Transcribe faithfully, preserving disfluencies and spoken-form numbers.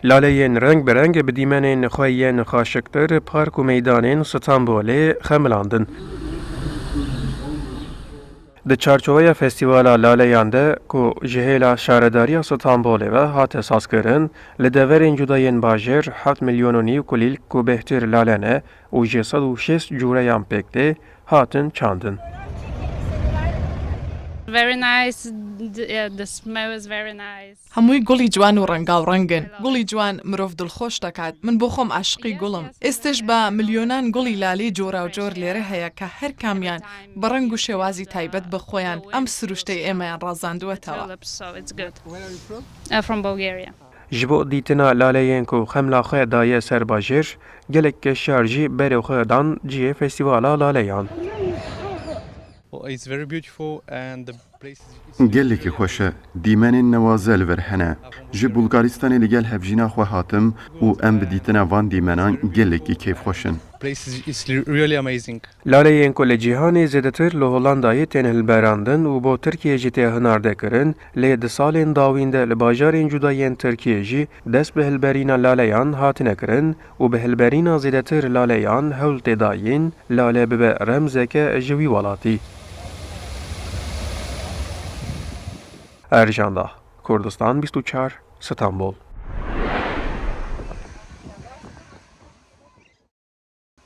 Laleyên reng bi reng bi dîmenên xwe yên xaşiktir park û meydanên Stenbolê xemilandin. Di çarçoveya Festîvala Laleyan de ku ji hêla Şaredariya Stenbolê ve hate sazkirin, li deverên cuda yên bajêr heft milyon û nîv kulîlk ku bêhtir lale ne û ji sed û şêst cûreyan pêk tê, hatin çandin. Very nice. The, yeah, the smell is very nice. هەمووی گوڵی جوان و ڕەنگاوڕەنگن. گوڵی جوان مرۆڤ دڵخۆش دەکات. من بۆ خۆم عاشقی گوڵم. ئێستش بە ملیۆنان گوڵی لالەی جۆراوجۆر لێرە هەیە کە هەر کامیان بە ڕەنگ و شێوازی تایبەت بە خۆیان ئەم سروشتەی ئێمەیان ڕازاندووەتەوە. Tulips, so it's good. Uh, from Bulgaria. Ji bo dîtina laleyên ku xemla xwe daye ser bajêr, gelek keşar jî berê xwe dan cihê Festîvala Laleyan. Well, it's very beautiful and the place is Gelekî xweş e. Dîmenên newaze li vir hene. Ji Bulgaristanê li gel hevjîna xwe hatim û em bi dîtina van dîmenan gelekî kêfxweş in. Place is, is really amazing. Laleyên ku li cîhanê zêdetir li Hollandayê tên hilberandin û bo Tirkiyê jî tê hinardekirin, lê di salên dawîn de li bajarên cuda yên Tirkiyê jî dest bi hilberîna laleyan hatine kirin û bi hilberîna zêdetir laleyan hewl tê dayîn lale bibe remzeke ji wî welatî. Erjanda, Kurdistan bîst û çar, Stenbol.